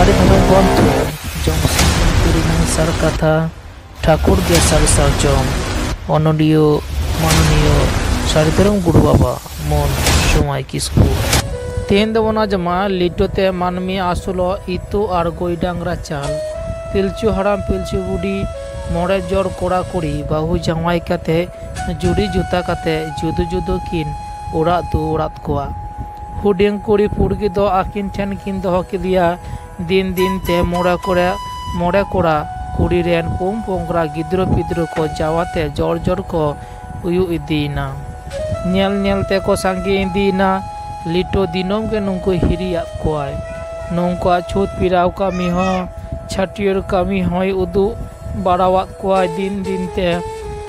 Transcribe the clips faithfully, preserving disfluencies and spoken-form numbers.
ᱫᱷᱚᱨᱚᱢ ᱜᱨᱚᱱᱛᱷᱚ ᱡᱚᱢᱥᱤᱢ ᱞᱩᱛᱩᱨ ᱨᱮᱱᱟᱝ ᱥᱟᱨ ᱠᱟᱛᱷᱟ, ᱴᱷᱟᱹᱠᱩᱨ ᱜᱮ ᱥᱟᱨ ᱥᱟᱨᱡᱚᱢ, ᱚᱱᱚᱞᱤᱭᱟᱹ ᱢᱟᱱᱚᱱᱤᱭᱟᱹ ᱥᱟᱹᱨᱤ ᱫᱷᱚᱨᱚᱢ ᱜᱩᱨᱩ ᱵᱟᱵᱟ ᱢᱚᱱ ᱥᱚᱢᱟᱭ ᱠᱤᱥᱠᱩ᱾ ᱛᱮᱦᱮᱧ ᱫᱚᱵᱚᱱ ᱟᱸᱡᱚᱢᱟ ᱞᱤᱴᱟᱹ ᱛᱮ ᱢᱟᱹᱱᱢᱤ ᱟᱹᱥᱩᱞᱚᱜ ᱤᱛᱟᱹ ᱟᱨ ᱜᱟᱹᱭ ᱰᱟᱝᱨᱟ ᱪᱟᱞ᱾ ᱯᱤᱞᱪᱩ ᱦᱟᱲᱟᱢ ᱯᱤᱞᱪᱩ ᱵᱩᱰᱷᱤ ᱢᱚᱬᱮ ᱡᱚᱲ ᱠᱚᱲᱟ ᱠᱩᱲᱤ ᱵᱟᱹᱦᱩ ᱡᱟᱶᱟᱭ ᱠᱟᱛᱮ ᱡᱩᱨᱤ ᱡᱩᱛᱟ ᱠᱟᱛᱮ ᱡᱩᱫᱟᱹ ᱡᱩᱫᱟᱹ ᱠᱤᱱ ᱚᱲᱟᱜ ᱫᱩᱣᱟᱹᱨᱟᱫ ᱠᱚᱣᱟ᱾ ᱦᱩᱰᱤᱧ ᱠᱩᱲᱤ ᱯᱩᱲᱜᱤ ᱫᱚ ᱟᱹᱠᱤᱱ ᱴᱷᱮᱱ ᱠᱤᱱ ᱫᱚᱦᱚ ᱠᱮᱫᱮᱭᱟ᱾ ᱫᱤᱱ ᱫᱤᱱ ᱛᱮ ᱢᱚᱬᱮ ᱠᱚᱲᱟ, ᱢᱚᱬᱮ ᱠᱚᱲᱟ ᱠᱩᱲᱤ ᱨᱮᱱ ᱯᱩᱝ ᱯᱚᱝᱜᱽᱨᱟ ᱜᱤᱫᱽᱨᱟᱹ ᱯᱤᱫᱽᱨᱟᱹ ᱠᱚ ᱡᱟᱣᱟᱛᱮ ᱡᱚᱲ ᱡᱚᱲ ᱠᱚ ᱦᱩᱭᱩᱜ ᱤᱫᱤᱭᱮᱱᱟ᱾ ᱧᱮᱞ ᱧᱮᱞ ᱛᱮᱠᱚ ᱥᱟᱸᱜᱮ ᱤᱫᱤᱭᱮᱱᱟ᱾ ᱞᱤᱴᱟᱹ ᱫᱤᱱᱟᱹᱢ ᱜᱮ ᱱᱩᱠᱩ ᱦᱤᱨᱤᱭᱟᱫ ᱠᱚᱣᱟᱭ᱾ ᱱᱩᱠᱩᱣᱟᱜ ᱪᱷᱩᱛ ᱯᱮᱲᱟᱣ ᱠᱟᱹᱢᱤ ᱦᱚᱸ, ᱪᱷᱟᱹᱴᱭᱟᱹᱨ ᱠᱟᱹᱢᱤ ᱦᱚᱸᱭ ᱩᱫᱩᱜ ᱵᱟᱲᱟᱣᱟᱫ ᱠᱚᱣᱟᱭ᱾ ᱫᱤᱱ ᱫᱤᱱ ᱛᱮ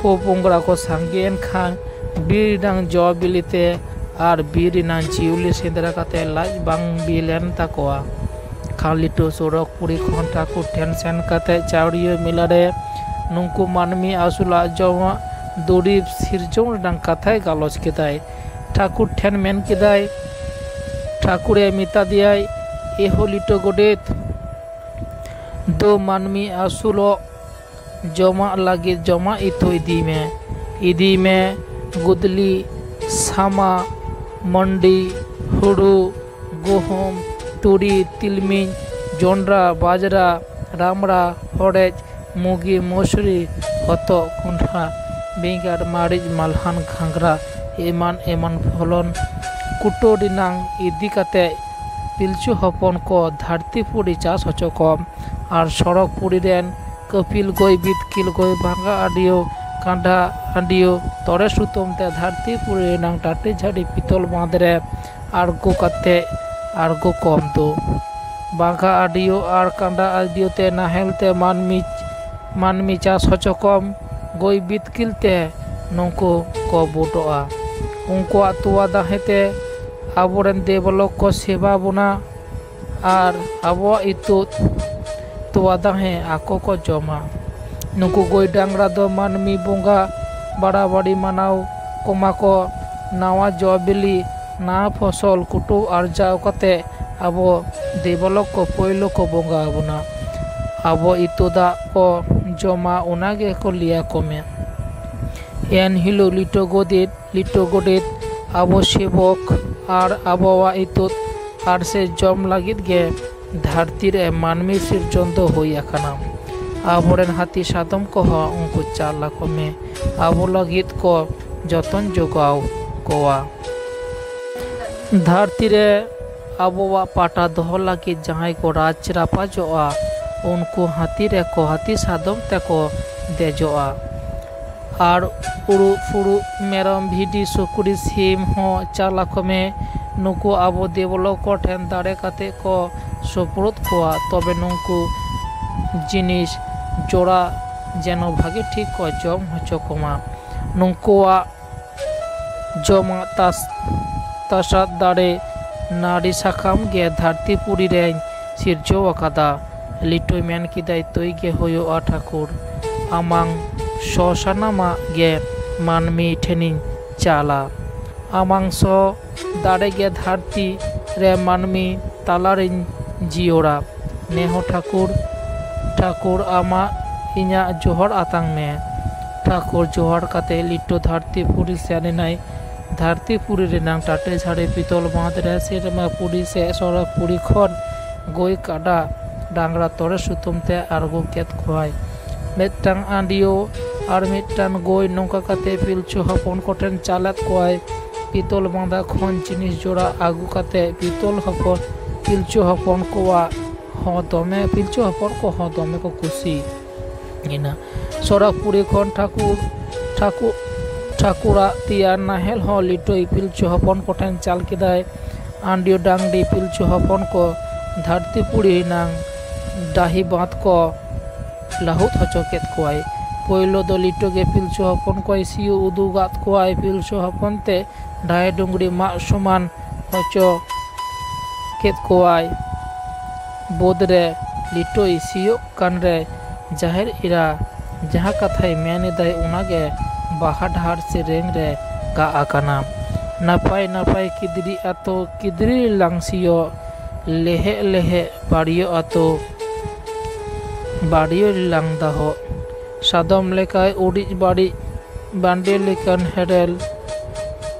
ᱯᱩ ᱯᱚᱝᱜᱽᱨᱟ ᱠᱚ ᱥᱟᱸᱜᱮᱭᱮᱱ ᱠᱷᱟᱱ ᱵᱤᱨ ᱨᱮᱱᱟᱝ ᱡᱚ ᱵᱤᱞᱤ ᱛᱮ ᱟᱨ ᱵᱤᱨ ᱨᱮᱱᱟᱝ ᱡᱤᱭᱟᱹᱞᱤ ᱥᱮᱸᱫᱽᱨᱟ ᱠᱟᱛᱮ ᱞᱟᱡ ᱵᱟᱝ ᱵᱤ ᱞᱮᱱ ᱛᱟᱠᱚᱣᱟ᱾ ᱠᱷᱟᱱ ᱞᱤᱴᱟᱹ ᱥᱚᱲᱚᱠ ᱯᱩᱨᱤ ᱠᱷᱚᱱ ᱴᱷᱟᱹᱠᱩᱨ ᱴᱷᱮᱱ ᱥᱮᱱ ᱠᱟᱛᱮ ᱪᱟᱣᱲᱤᱭᱟᱹ ᱢᱮᱞᱟ ᱨᱮ ᱱᱩᱠᱩ ᱢᱟᱹᱱᱢᱤ ᱟᱹᱥᱩᱞᱟᱜ ᱡᱚᱢᱟᱜ ᱫᱩᱨᱤᱵᱽ ᱥᱤᱨᱡᱚᱱ ᱨᱮᱱᱟᱜ ᱠᱟᱛᱷᱟᱭ ᱜᱟᱞᱚᱪ ᱠᱮᱫᱟᱭ᱾ ᱴᱷᱟᱹᱠᱩᱨ ᱴᱷᱮᱱ ᱢᱮᱱ ᱠᱮᱫᱟᱭ, ᱴᱷᱟᱹᱠᱩᱨᱮ ᱢᱮᱛᱟ ᱫᱮᱭᱟᱭ, "ᱮᱦᱳ ᱞᱤᱴᱟᱹ ᱜᱚᱰᱮᱛ, ᱫᱚ ᱢᱟᱹᱱᱢᱤ ᱟᱹᱥᱩᱞᱚᱜ ᱡᱚᱢᱟᱜ ᱞᱟᱹᱜᱤᱫ ᱡᱚᱢᱟᱜ ᱤᱛᱟᱹ ᱤᱫᱤᱭ ᱢᱮ, ᱤᱫᱤᱭ ᱢᱮ ᱜᱩᱫᱽᱞᱤ, ᱥᱟᱢᱟ, ᱢᱟᱹᱱᱰᱤ, ᱦᱩᱲᱩ, ᱜᱩᱦᱩᱢ, ᱛᱩᱲᱤ, ᱛᱤᱞᱢᱤᱧ, ᱡᱚᱱᱰᱨᱟ, ᱵᱟᱡᱽᱨᱟ, ᱨᱟᱢᱲᱟ, ᱦᱚᱲᱮᱡ, ᱢᱩᱜᱤ, ᱢᱩᱥᱨᱤ, ᱦᱚᱛᱚᱫ, ᱠᱚᱸᱰᱷᱟ, ᱵᱮᱸᱜᱟᱲ, ᱢᱟᱹᱨᱤᱪ, ᱢᱟᱞᱦᱟᱱ, ᱜᱷᱟᱸᱜᱽᱨᱟ ᱮᱢᱟᱱ ᱮᱢᱟᱱ ᱯᱷᱚᱞᱚᱱ ᱠᱩᱴᱟᱹ ᱨᱮᱱᱟᱝ ᱤᱫᱤ ᱠᱟᱛᱮ ᱯᱤᱞᱪᱩ ᱦᱚᱯᱚᱱ ᱠᱚ ᱫᱷᱟᱹᱨᱛᱤᱯᱩᱨᱤ ᱪᱟᱥ ᱦᱚᱪᱚ ᱠᱚᱢ ᱟᱨ ᱥᱚᱲᱚᱠ ᱯᱩᱨᱤ ᱨᱮᱱ ᱠᱟᱹᱯᱤᱞ ᱜᱚᱭ, ᱵᱤᱛᱠᱤᱞ ᱜᱚᱭ, ᱵᱷᱟᱸᱜᱟ ᱟᱰᱤᱭᱳ, ᱠᱟᱸᱰᱟ ᱟᱰᱤᱭᱳ, ᱛᱚᱲᱮ ᱥᱩᱛᱟᱹᱢ ᱛᱮ ᱫᱷᱟᱹᱨᱛᱤ ᱯᱩᱨᱤ ᱨᱮᱱᱟᱝ ᱴᱟᱹᱴᱤ ᱡᱷᱟᱹᱲᱤ ᱯᱤᱛᱚᱞ ᱵᱟᱸᱫᱽ ᱨᱮ ᱟᱬᱜᱚ ᱠᱟᱛᱮ ᱟᱬᱜᱚ ᱠᱚᱢ ᱫᱚ᱾ ᱵᱟᱸᱜᱟ ᱟᱰᱤᱭᱳ ᱟᱨ ᱠᱟᱸᱰᱟ ᱟᱰᱤᱭᱳ ᱛᱮ ᱱᱟᱦᱮᱞ ᱛᱮ ᱢᱟᱹᱱᱢᱤ, ᱢᱟᱹᱱᱢᱤ ᱪᱟᱥ ᱦᱚᱪᱚ ᱠᱚᱢ, ᱜᱚᱭ ᱵᱤᱛᱠᱤᱞ ᱛᱮ ᱱᱩᱠᱩ ᱠᱚ ᱵᱩᱴᱚᱜᱼᱟ᱾ ᱩᱱᱠᱩᱣᱟᱜ ᱛᱚᱣᱟ ᱫᱟᱦᱮ ᱛᱮ ᱟᱵᱚᱨᱮᱱ ᱫᱮᱵᱚᱞᱳᱠ ᱠᱚ ᱥᱮᱵᱟ ᱵᱚᱱᱟ ᱟᱨ ᱟᱵᱚᱣᱟᱜ ᱤᱛᱩᱫ ᱛᱚᱣᱟ ᱫᱟᱦᱮ ᱟᱠᱚ ᱠᱚ ᱡᱚᱢᱟ᱾ ᱱᱩᱠᱩ ᱜᱚᱭ ᱰᱟᱝᱨᱟ ᱫᱚ ᱢᱟᱹᱱᱢᱤ ᱵᱚᱸᱜᱟ ᱵᱟᱲᱟᱵᱟᱲᱤ ᱢᱟᱱᱟᱣ ᱠᱚᱢᱟ ᱠᱚ᱾ ᱱᱟᱣᱟ ᱡᱚ ᱵᱤᱞᱤ, ᱱᱟᱣᱟ ᱯᱷᱚᱥᱚᱞ ᱠᱩᱴᱩ ᱟᱨᱡᱟᱣ ᱠᱟᱛᱮ ᱟᱵᱚ ᱫᱮᱵᱚᱞᱳᱠ ᱠᱚ ᱯᱳᱭᱞᱳ ᱠᱚ ᱵᱚᱸᱜᱟ ᱟᱵᱚᱱᱟ᱾ ᱟᱵᱚ ᱤᱛᱩᱫᱟᱜ ᱠᱚ ᱡᱚᱢᱟ, ᱚᱱᱟ ᱜᱮᱠᱚ ᱞᱟᱹᱭᱟ ᱠᱚ ᱢᱮ᱾ ᱮᱱ ᱦᱤᱞᱳᱜ ᱞᱤᱴᱟᱹ ᱜᱚᱰᱮᱛ, ᱞᱤᱴᱟᱹ ᱜᱚᱰᱮᱛ ᱟᱵᱚ ᱥᱮᱵᱚᱠ ᱟᱨ ᱟᱵᱚᱣᱟᱜ ᱤᱛᱩᱫ ᱟᱨ ᱥᱮ ᱡᱚᱢ ᱞᱟᱹᱜᱤᱫ ᱜᱮ ᱫᱷᱟᱹᱨᱛᱤ ᱨᱮ ᱢᱟᱹᱱᱢᱤ ᱥᱤᱨᱡᱚᱱ ᱫᱚ ᱦᱩᱭ ᱟᱠᱟᱱᱟ᱾ ᱟᱵᱚᱨᱮᱱ ᱦᱟᱹᱛᱤ ᱥᱟᱫᱚᱢ ᱠᱚᱦᱚᱸ ᱩᱱᱠᱩ ᱪᱟᱞ ᱟᱠᱚ ᱢᱮ, ᱟᱵᱚ ᱞᱟᱹᱜᱤᱫ ᱠᱚ ᱡᱚᱛᱚᱱ ᱡᱚᱜᱟᱣ ᱠᱚᱣᱟ᱾ ᱫᱷᱟᱹᱨᱛᱤ ᱨᱮ ᱟᱵᱚᱣᱟᱜ ᱯᱟᱴᱟ ᱫᱚᱦᱚ ᱞᱟᱹᱜᱤᱫ ᱡᱟᱦᱟᱸᱭ ᱠᱚ ᱨᱟᱡᱽ ᱨᱟᱯᱟᱡᱚᱜᱼᱟ, ᱩᱱᱠᱩ ᱦᱟᱹᱛᱤ ᱨᱮᱠᱚ, ᱦᱟᱹᱛᱤ ᱥᱟᱫᱚᱢ ᱛᱮᱠᱚ ᱫᱮᱡᱚᱜᱼᱟ᱾ ᱟᱨ ᱩᱲᱩᱜ ᱯᱷᱩᱲᱩᱜ ᱢᱮᱨᱚᱢ, ᱵᱷᱤᱰᱤ, ᱥᱩᱠᱨᱤ, ᱥᱤᱢ ᱦᱚᱸ ᱪᱟᱞ ᱟᱠᱚ ᱢᱮ᱾ ᱱᱩᱠᱩ ᱟᱵᱚ ᱫᱮᱵᱚᱞᱳᱠ ᱠᱚ ᱴᱷᱮᱱ ᱫᱟᱲᱮ ᱠᱟᱛᱮ ᱠᱚ ᱥᱩᱯᱨᱩᱫ ᱠᱚᱣᱟ, ᱛᱚᱵᱮ ᱱᱩᱠᱩ ᱡᱤᱱᱤᱥ ᱡᱚᱲᱟ ᱡᱮᱱᱚ ᱵᱷᱟᱜᱮ ᱴᱷᱤᱠ ᱠᱚ ᱡᱚᱢ ᱦᱚᱪᱚ ᱠᱚᱢᱟ᱾ ᱱᱩᱠᱩᱣᱟᱜ ᱡᱚᱢᱟᱜ ᱛᱟᱥ-, ᱛᱟᱥᱟᱫ ᱫᱟᱲᱮ ᱱᱟᱹᱲᱤ ᱥᱟᱠᱟᱢ ᱜᱮ ᱫᱷᱟᱹᱨᱛᱤ ᱯᱩᱨᱤ ᱨᱮᱧ ᱥᱤᱨᱡᱟᱹᱣ ᱟᱠᱟᱫᱟ᱾ ᱞᱤᱴᱟᱹᱭ ᱢᱮᱱ ᱠᱮᱫᱟᱭ, ᱛᱟᱹᱭ ᱜᱮ ᱦᱩᱭᱩᱜᱼᱟ ᱴᱷᱟᱹᱠᱩᱨ, ᱟᱢᱟᱝ ᱥᱚ ᱥᱟᱱᱟᱢᱟᱜ ᱜᱮ ᱢᱟᱹᱱᱢᱤ ᱴᱷᱮᱱᱤᱧ ᱪᱟᱞᱟ᱾ ᱟᱢᱟᱝ ᱥᱚ ᱫᱟᱲᱮ ᱜᱮ ᱫᱷᱟᱹᱨᱛᱤ ᱨᱮ ᱢᱟᱹᱱᱢᱤ ᱛᱟᱞᱟᱨᱤᱧ ᱡᱤᱭᱚᱲᱟ᱾ ᱱᱮᱦᱚ ᱴᱷᱟᱹᱠᱩᱨ, ᱴᱷᱟᱹᱠᱩᱨ ᱟᱢᱟᱜ ᱤᱧᱟᱜ ᱡᱚᱦᱚᱲ ᱟᱛᱟᱝ ᱢᱮ᱾ ᱴᱷᱟᱹᱠᱩᱨ ᱡᱚᱦᱟᱨ ᱠᱟᱛᱮ ᱞᱤᱴᱟᱹ ᱫᱷᱟᱹᱨᱛᱤ ᱯᱩᱨᱤ ᱥᱮᱱ ᱮᱱᱟᱭ᱾ ᱫᱷᱟᱹᱨᱛᱤ ᱯᱩᱨᱤ ᱨᱮᱱᱟᱝ ᱴᱟᱴᱮ ᱡᱷᱟᱲᱮ ᱯᱤᱛᱚᱞ ᱵᱟᱸᱫᱷ ᱨᱮ ᱥᱮᱨᱢᱟ ᱯᱩᱨᱤ ᱥᱮ ᱥᱚᱨᱚᱜᱽ ᱯᱩᱨᱤ ᱠᱷᱚᱱ ᱜᱟᱹᱭ ᱠᱟᱰᱟ ᱰᱟᱝᱨᱟ ᱛᱚᱲᱮ ᱥᱩᱛᱟᱹᱢ ᱛᱮ ᱟᱬᱜᱚ ᱠᱮᱫ ᱠᱚᱣᱟᱭ᱾ ᱢᱤᱫᱴᱟᱝ ᱟᱹᱰᱤᱭᱳ ᱟᱨ ᱢᱤᱫᱴᱟᱝ ᱜᱟᱹᱭ ᱱᱚᱝᱠᱟ ᱠᱟᱛᱮ ᱯᱤᱞᱪᱩ ᱦᱚᱯᱚᱱ ᱠᱚᱴᱷᱮᱱ ᱪᱟᱞᱟᱫ ᱠᱚᱣᱟᱭ᱾ ᱯᱤᱛᱚᱞ ᱵᱟᱸᱫᱷᱟ ᱠᱷᱚᱱ ᱡᱤᱱᱤᱥ ᱡᱚᱲᱟ ᱟᱹᱜᱩ ᱠᱟᱛᱮ ᱯᱤᱛᱚᱞ ᱦᱚᱯᱚᱱ, ᱯᱤᱞᱪᱩ ᱦᱚᱯᱚᱱ ᱠᱚᱣᱟᱜ ᱦᱚᱸ ᱫᱚᱢᱮ, ᱯᱤᱞᱪᱩ ᱦᱚᱯᱚᱱ ᱠᱚᱦᱚᱸ ᱫᱚᱢᱮ ᱠᱚ ᱠᱩᱥᱤ ᱮᱱᱟ᱾ ᱥᱚᱨᱚᱜᱽ ᱯᱩᱨᱤ ᱠᱷᱚᱱ ᱴᱷᱟᱹᱠᱩᱨ, ᱴᱷᱟᱹᱠᱩᱨ, ᱴᱷᱟᱹᱠᱩᱨᱟᱜ ᱛᱮᱭᱟᱨ ᱱᱟᱦᱮᱞ ᱦᱚᱸ ᱞᱤᱴᱟᱹᱭ ᱯᱤᱞᱪᱩ ᱦᱚᱯᱚᱱ ᱠᱚᱴᱷᱮᱱ ᱪᱟᱞ ᱠᱮᱫᱟᱭ᱾ ᱟᱱᱰᱤᱭᱳ ᱰᱟᱝᱰᱤ ᱯᱤᱞᱪᱩ ᱦᱚᱯᱚᱱ ᱠᱚ ᱫᱷᱟᱹᱨᱛᱤ ᱯᱩᱨᱤ ᱱᱟᱝ ᱰᱟᱹᱦᱤ ᱵᱟᱸᱫᱷ ᱠᱚ ᱞᱟᱹᱦᱩᱫ ᱦᱚᱪᱚ ᱠᱮᱫ ᱠᱚᱣᱟᱭ᱾ ᱯᱳᱭᱞᱳ ᱫᱚ ᱞᱤᱴᱟᱹ ᱜᱮ ᱯᱤᱞᱪᱩ ᱦᱚᱯᱚᱱ ᱠᱚᱭ ᱥᱤᱭᱳᱜ ᱩᱫᱩᱜᱟᱫ ᱠᱚᱣᱟᱭ᱾ ᱯᱤᱞᱪᱩ ᱦᱚᱯᱚᱱ ᱛᱮ ᱰᱷᱟᱹᱭ ᱰᱩᱝᱜᱽᱨᱤ ᱢᱟᱜ ᱥᱚᱢᱟᱱ ᱦᱚᱪᱚ ᱠᱮᱫ ᱠᱚᱣᱟᱭ᱾ ᱵᱟᱹᱫᱽ ᱨᱮ ᱞᱤᱴᱟᱹᱭ ᱥᱤᱭᱳᱜ ᱠᱟᱱ ᱨᱮ ᱡᱟᱦᱮᱨ ᱮᱨᱟ ᱡᱟᱦᱟᱸ ᱠᱟᱛᱷᱟᱭ ᱢᱮᱱ ᱮᱫᱟᱭ, ᱚᱱᱟᱜᱮ ᱵᱟᱦᱟ ᱰᱟᱦᱟᱨ ᱥᱮᱨᱮᱧ ᱨᱮ ᱜᱟᱜ ᱟᱠᱟᱱᱟ᱾ ᱱᱟᱯᱟᱭ ᱱᱟᱯᱟᱭ ᱠᱤᱫᱽᱨᱤ ᱟᱛᱳ ᱠᱤᱫᱽᱨᱤ ᱞᱟᱝ ᱥᱤᱭᱳᱜ, ᱞᱮᱦᱮᱜ ᱞᱮᱦᱮᱜ ᱵᱟᱲᱤᱭᱚ ᱟᱛᱳ, ᱵᱟᱲᱤᱭᱚ ᱞᱟᱝ ᱫᱟᱦᱚᱜ᱾ ᱥᱟᱫᱚᱢ ᱞᱮᱠᱟᱭ ᱩᱰᱤᱡ ᱵᱟᱲᱤᱡ, ᱵᱟᱸᱰᱮ ᱞᱮᱠᱟᱱ ᱦᱮᱰᱮᱞ,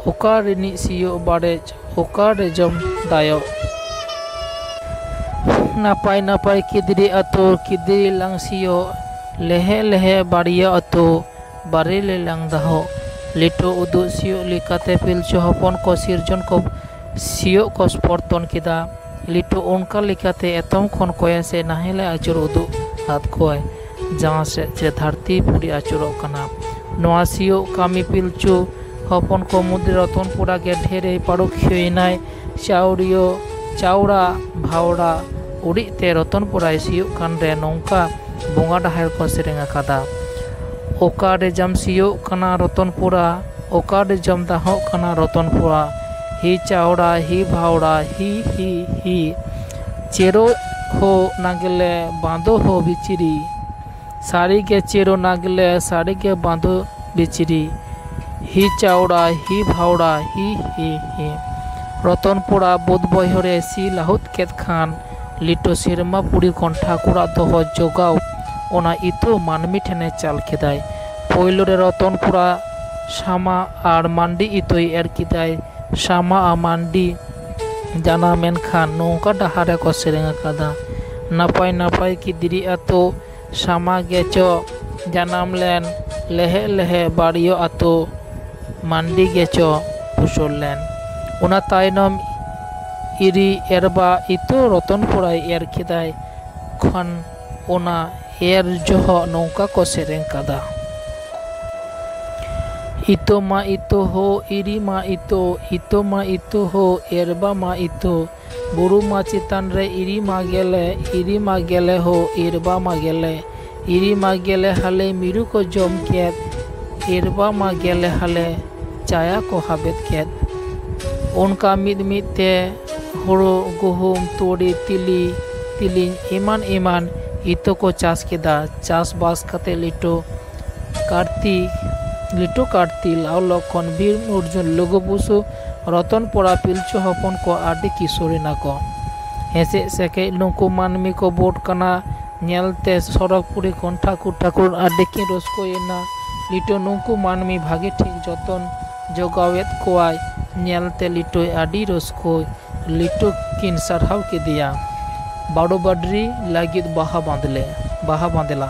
ᱚᱠᱟ ᱨᱤᱱᱤᱡ ᱥᱤᱭᱳᱜ ᱵᱟᱲᱮᱡ, ᱚᱠᱟ ᱨᱮ ᱡᱚᱢ ᱫᱟᱭᱚᱜ᱾ ᱱᱟᱯᱟᱭ ᱱᱟᱯᱟᱭ ᱠᱤᱫᱽᱨᱤ ᱟᱛᱳ, ᱠᱤᱫᱽᱨᱤ ᱞᱟᱝ ᱥᱤᱭᱳᱜ, ᱞᱮᱦᱮᱜ ᱞᱮᱦᱮᱜ ᱵᱟᱲᱤᱭᱚ ᱟᱛᱳ, ᱵᱟᱨᱮ ᱞᱮ ᱞᱟᱝ ᱫᱟᱦᱚᱜ᱾ ᱞᱤᱴᱟᱹ ᱩᱫᱩᱜ ᱥᱤᱭᱳᱜ ᱞᱮᱠᱟᱛᱮ ᱯᱤᱞᱪᱩ ᱦᱚᱯᱚᱱ ᱠᱚ ᱥᱤᱨᱡᱚᱱ ᱠᱚ ᱥᱤᱭᱳᱜ ᱠᱚ ᱯᱚᱨᱛᱚᱱ ᱠᱮᱫᱟ᱾ ᱞᱤᱴᱟᱹ ᱚᱱᱠᱟ ᱞᱮᱠᱟᱛᱮ ᱮᱛᱚᱢ ᱠᱷᱚᱱ ᱠᱚᱭᱮ ᱥᱮ ᱱᱟᱦᱮᱞᱮ ᱟᱹᱪᱩᱨ ᱩᱫᱩᱜ ᱟᱫ ᱠᱚᱣᱟᱭ, ᱡᱟᱦᱟᱸ ᱥᱮᱫ ᱪᱮ ᱫᱷᱟᱹᱨᱛᱤ ᱯᱩᱨᱤ ᱟᱹᱪᱩᱨᱚᱜ ᱠᱟᱱᱟ᱾ ᱱᱚᱣᱟ ᱥᱤᱭᱳᱜ ᱠᱟᱹᱢᱤ ᱯᱤᱞᱪᱩ ᱦᱚᱯᱚᱱ ᱠᱚ ᱢᱩᱫᱽᱨᱮ ᱨᱚᱛᱚᱱᱯᱩᱨᱟ ᱜᱮ ᱰᱷᱮᱨᱮ ᱯᱟᱹᱨᱩᱠᱷᱤᱭᱟᱹᱭᱮᱱᱟᱭ᱾ ᱪᱟᱣᱲᱤᱭᱟᱹ, ᱪᱟᱣᱲᱟ, ᱵᱷᱟᱣᱲᱟ ᱩᱲᱤᱡ ᱛᱮ ᱨᱚᱛᱚᱱᱯᱩᱨᱟᱭ ᱥᱤᱭᱳᱜ ᱠᱟᱱ ᱨᱮ ᱱᱚᱝᱠᱟ ᱵᱚᱸᱜᱟ ᱰᱟᱦᱟᱨ ᱠᱚ ᱥᱮᱨᱮᱧ ᱟᱠᱟᱫᱟ᱾ ᱚᱠᱟ ᱨᱮ ᱡᱟᱢ ᱥᱤᱭᱳᱜ ᱠᱟᱱᱟ ᱨᱚᱛᱚᱱᱯᱩᱨᱟ, ᱚᱠᱟ ᱨᱮ ᱡᱟᱢ ᱫᱟᱦᱚᱜ ᱠᱟᱱᱟ ᱨᱚᱛᱚᱱᱯᱩᱨᱟ, ᱦᱤ ᱪᱟᱣᱲᱟ, ᱦᱤ ᱵᱷᱟᱣᱲᱟ, ᱦᱤ, ᱦᱤ, ᱦᱤ᱾ ᱪᱮᱨᱚ ᱦᱳ ᱱᱟᱜᱽᱞᱮ, ᱵᱟᱸᱫᱚ ᱦᱳ ᱵᱤᱪᱨᱤ᱾ ᱥᱟᱹᱨᱤ ᱜᱮ ᱪᱮᱨᱚ ᱱᱟᱜᱽᱞᱮ, ᱥᱟᱹᱨᱤ ᱜᱮ ᱵᱟᱸᱫᱚ ᱵᱤᱪᱨᱤ᱾ ᱦᱤ ᱪᱟᱣᱲᱟ, ᱦᱤ ᱵᱷᱟᱣᱲᱟ, ᱦᱤ, ᱦᱤ, ᱦᱤ᱾ ᱨᱚᱛᱚᱱᱯᱩᱨᱟ ᱵᱟᱹᱫᱽ ᱵᱟᱹᱭᱦᱟᱹᱲᱮ ᱥᱤ ᱞᱟᱹᱦᱩᱫ ᱠᱮᱫ ᱠᱷᱟᱱ, ᱞᱤᱴᱟᱹ ᱥᱮᱨᱢᱟ ᱯᱩᱨᱤ ᱠᱷᱚᱱ ᱴᱷᱟᱹᱠᱩᱨᱟᱜ ᱫᱚᱦᱚ ᱡᱚᱜᱟᱣ ᱚᱱᱟ ᱤᱛᱟᱹ ᱢᱟᱹᱱᱢᱤ ᱴᱷᱮᱱᱮ ᱪᱟᱞ ᱠᱮᱫᱟᱭ᱾ ᱯᱳᱭᱞᱳ ᱨᱮ ᱨᱚᱛᱚᱱᱯᱩᱨᱟ ᱥᱟᱢᱟ ᱟᱨ ᱢᱟᱱᱰᱤ ᱤᱛᱟᱹᱭ ᱮᱨ ᱠᱮᱫᱟᱭ᱾ ᱥᱟᱢᱟ ᱟᱨ ᱢᱟᱱᱰᱤ ᱡᱟᱱᱟᱢᱮᱱ ᱠᱷᱟᱱ ᱱᱚᱝᱠᱟ ᱰᱟᱦᱟᱨ ᱨᱮᱠᱚ ᱥᱮᱨᱮᱧ ᱟᱠᱟᱫᱟ᱾ ᱱᱟᱯᱟᱭ ᱱᱟᱯᱟᱭ ᱠᱤᱫᱽᱨᱤ ᱟᱛᱳ ᱥᱟᱢᱟ ᱜᱮᱪᱚ ᱡᱟᱱᱟᱢ ᱞᱮᱱ, ᱞᱮᱦᱮᱜ ᱞᱮᱦᱮᱜ ᱵᱟᱲᱤᱭᱚ ᱟᱛᱳ ᱢᱟᱱᱰᱤ ᱜᱮᱪᱚ ᱯᱷᱚᱥᱚᱞ ᱞᱮᱱ᱾ ᱚᱱᱟ ᱛᱟᱭᱱᱚᱢ ᱤᱨᱤ ᱮᱨᱵᱟ ᱤᱛᱟᱹ ᱨᱚᱛᱚᱱᱯᱩᱨᱟᱭ ᱮᱨ ᱠᱮᱫᱟᱭ᱾ ᱠᱷᱚᱱ ᱚᱱᱟ ᱮᱨ ᱡᱚᱦᱚᱜ ᱱᱚᱝᱠᱟ ᱠᱚ ᱥᱮᱨᱮᱧ ᱠᱟᱫᱟ᱾ ᱤᱛᱟᱹ ᱢᱟ ᱤᱛᱟᱹ ᱦᱳ, ᱤᱨᱤ ᱢᱟ ᱤᱛᱟᱹ, ᱤᱛᱟᱹ ᱢᱟ ᱤᱛᱟᱹ ᱦᱳ, ᱮᱨᱵᱟ ᱢᱟ ᱤᱛᱟᱹ, ᱵᱩᱨᱩ ᱢᱟ ᱪᱮᱛᱟᱱ ᱨᱮ ᱤᱨᱤ ᱢᱟ ᱜᱮᱞᱮ, ᱤᱨᱤ ᱢᱟ ᱜᱮᱞᱮ ᱦᱳ, ᱮᱨᱵᱟ ᱢᱟ ᱜᱮᱞᱮ, ᱤᱨᱤ ᱢᱟ ᱜᱮᱞᱮ ᱦᱟᱞᱮ ᱢᱤᱨᱩ ᱠᱚ ᱡᱚᱢ ᱠᱮᱫ, ᱮᱨᱵᱟ ᱢᱟ ᱜᱮᱞᱮ ᱦᱟᱞᱮ ᱪᱟᱭᱟ ᱠᱚ ᱦᱟᱵᱮᱫ ᱠᱮᱫ᱾ ᱚᱱᱠᱟ ᱢᱤᱫ ᱢᱤᱫ ᱛᱮ ᱦᱳᱲᱳ, ᱜᱩᱦᱩᱢ, ᱛᱩᱲᱤ, ᱛᱤᱞᱤ, ᱛᱤᱞᱤᱧ ᱮᱢᱟᱱ ᱮᱢᱟᱱ ᱤᱛᱟᱹ ᱠᱚ ᱪᱟᱥ ᱠᱮᱫᱟ᱾ ᱪᱟᱥᱵᱟᱥ ᱠᱟᱛᱮ ᱞᱤᱴᱟᱹ ᱠᱟᱨᱛᱤ, ᱞᱤᱴᱟᱹ ᱠᱟᱨᱛᱤ, ᱞᱟᱣ ᱞᱚᱠᱷᱚᱱ, ᱵᱷᱤᱢ ᱚᱨᱡᱩᱱ, ᱞᱩᱜᱩ ᱵᱩᱥᱩ, ᱨᱚᱛᱚᱱ ᱯᱚᱲᱟ, ᱯᱤᱞᱪᱩ ᱦᱚᱯᱚᱱ ᱠᱚ ᱟᱹᱰᱤ ᱠᱤᱥᱳᱨ ᱮᱱᱟ ᱠᱚ᱾ ᱦᱮᱸᱥᱮᱡ ᱥᱮᱠᱮᱡ ᱱᱩᱠᱩ ᱢᱟᱹᱱᱢᱤ ᱠᱚ ᱵᱳᱴ ᱠᱟᱱᱟ ᱧᱮᱞᱛᱮ ᱥᱚᱨᱚᱜᱽᱯᱩᱨᱤ ᱠᱷᱚᱱ ᱴᱷᱟᱹᱠᱩᱨ ᱴᱷᱟᱹᱠᱩᱨ ᱟᱹᱰᱤ ᱠᱤᱱ ᱨᱟᱹᱥᱠᱟᱹᱭᱮᱱᱟ᱾ ᱞᱤᱴᱟᱹ ᱱᱩᱠᱩ ᱢᱟᱹᱱᱢᱤ ᱵᱷᱟᱜᱮ ᱴᱷᱤᱠ ᱡᱚᱛᱚᱱ ᱡᱚᱜᱟᱣᱮᱫ ᱠᱚᱣᱟᱭ ᱧᱮᱞᱛᱮ ᱞᱤᱴᱟᱹᱭ ᱟᱹᱰᱤ ᱨᱟᱹᱥᱠᱟᱹᱭ ᱞᱤᱴᱟᱹ ᱠᱤᱱ ᱥᱟᱨᱦᱟᱣ ᱠᱮᱫᱮᱭᱟ᱾ ᱵᱟᱲᱩ ᱵᱟᱰᱨᱤ ᱞᱟᱹᱜᱤᱫ ᱵᱟᱦᱟ ᱵᱟᱸᱫᱮᱞᱮ ᱵᱟᱦᱟ ᱵᱟᱸᱫᱮᱞᱟ᱾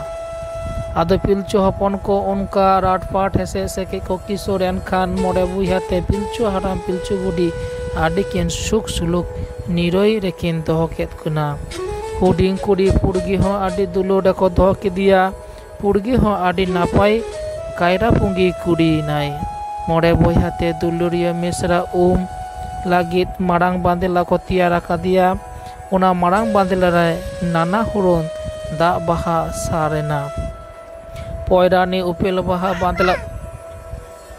ᱟᱫᱚ ᱯᱤᱞᱪᱩ ᱦᱚᱯᱚᱱ ᱠᱚ ᱚᱱᱠᱟ ᱨᱟᱴ ᱯᱟᱴ ᱦᱮᱸᱥᱮᱡ ᱥᱮᱠᱮᱡ ᱠᱚ ᱠᱤᱥᱳᱨ ᱮᱱᱠᱷᱟᱱ ᱢᱚᱬᱮ ᱵᱚᱭᱦᱟ ᱛᱮ ᱯᱤᱞᱪᱩ ᱦᱟᱲᱟᱢ ᱯᱤᱞᱪᱩ ᱵᱩᱰᱷᱤ ᱟᱹᱰᱤ ᱠᱤᱱ ᱥᱩᱠ ᱥᱩᱞᱩᱠ ᱱᱤᱨᱟᱹᱭ ᱨᱮᱠᱤᱱ ᱫᱚᱦᱚ ᱠᱮᱫ ᱠᱤᱱᱟ᱾ ᱦᱩᱰᱤᱧ ᱠᱩᱲᱤ ᱯᱩᱲᱜᱤ ᱦᱚᱸ ᱟᱹᱰᱤ ᱫᱩᱞᱟᱹᱲ ᱨᱮᱠᱚ ᱫᱚᱦᱚ ᱠᱮᱫᱮᱭᱟ᱾ ᱯᱩᱲᱜᱤ ᱦᱚᱸ ᱟᱹᱰᱤ ᱱᱟᱯᱟᱭ ᱠᱟᱭᱨᱟ ᱯᱩᱸᱜᱤ ᱠᱩᱲᱤᱭᱮᱱᱟᱭ᱾ ᱢᱚᱬᱮ ᱵᱚᱭᱦᱟ ᱛᱮ ᱫᱩᱞᱟᱹᱲᱤᱭᱟᱹ ᱢᱤᱥᱨᱟ ᱩᱢ ᱞᱟᱹᱜᱤᱫ ᱢᱟᱲᱟᱝ ᱵᱟᱸᱫᱮᱞᱟ ᱠᱚ ᱛᱮᱭᱟᱨ ᱟᱠᱟᱫᱮᱭᱟ᱾ ᱚᱱᱟ ᱢᱟᱲᱟᱝ ᱵᱟᱸᱫᱮᱞᱟ ᱨᱮ ᱱᱟᱱᱟ ᱦᱩᱱᱟᱹᱨ ᱫᱟᱜ ᱵᱟᱦᱟ ᱥᱟᱨ ᱮᱱᱟ᱾ ᱯᱚᱭᱨᱟᱱᱤ ᱩᱯᱮᱞ ᱵᱟᱦᱟ ᱵᱟᱸᱫᱮᱞᱟ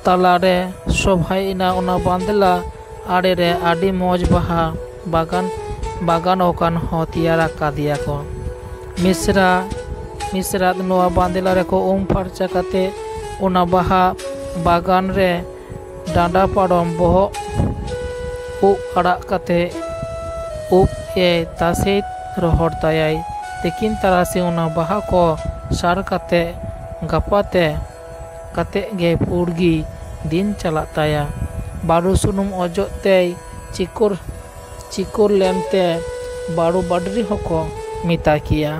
ᱛᱟᱞᱟᱨᱮ ᱥᱚᱵᱷᱟᱭᱮᱱᱟ᱾ ᱚᱱᱟ ᱵᱟᱸᱫᱮᱞᱟ ᱟᱲᱮᱨᱮ ᱟᱹᱰᱤ ᱢᱚᱡᱽ ᱵᱟᱦᱟ ᱵᱟᱜᱟᱱ ᱵᱟᱜᱟᱱ ᱚᱠᱟᱱ ᱦᱚᱸ ᱛᱮᱭᱟᱨ ᱟᱠᱟᱫᱮᱭᱟ ᱠᱚ᱾ ᱢᱤᱥᱨᱟ ᱢᱤᱥᱨᱟᱛ ᱱᱚᱣᱟ ᱵᱟᱸᱫᱮᱞᱟ ᱨᱮᱠᱚ ᱩᱢ ᱯᱷᱟᱨᱪᱟ ᱠᱟᱛᱮ ᱚᱱᱟ ᱵᱟᱦᱟ ᱵᱟᱜᱟᱱ ᱨᱮ ᱰᱟᱸᱰᱟ ᱯᱟᱨᱚᱢ ᱵᱚᱦᱚᱜ ᱩᱵ ᱟᱲᱟᱜ ᱠᱟᱛᱮ ᱩᱵ ᱮ ᱛᱟᱥᱮ ᱨᱚᱦᱚᱲ ᱛᱟᱭᱟᱭ᱾ ᱛᱤᱠᱤᱱ ᱛᱟᱨᱟᱥᱤᱧ ᱚᱱᱟ ᱵᱟᱦᱟ ᱠᱚ ᱥᱟᱨ ᱠᱟᱛᱮ ᱜᱟᱯᱟ ᱛᱮ ᱠᱟᱛᱮ ᱜᱮ ᱯᱩᱲᱜᱤ ᱫᱤᱱ ᱪᱟᱞᱟᱜ ᱛᱟᱭᱟ᱾ ᱵᱟᱹᱨᱩ ᱥᱩᱱᱩᱢ ᱚᱡᱚᱜ ᱛᱮᱭ ᱪᱤᱠᱚᱨ ᱪᱤᱠᱚᱨ ᱞᱮᱱᱛᱮ ᱵᱟᱹᱨᱩ ᱵᱟᱰᱨᱤ ᱦᱚᱸᱠᱚ ᱢᱮᱛᱟ ᱠᱮᱭᱟ᱾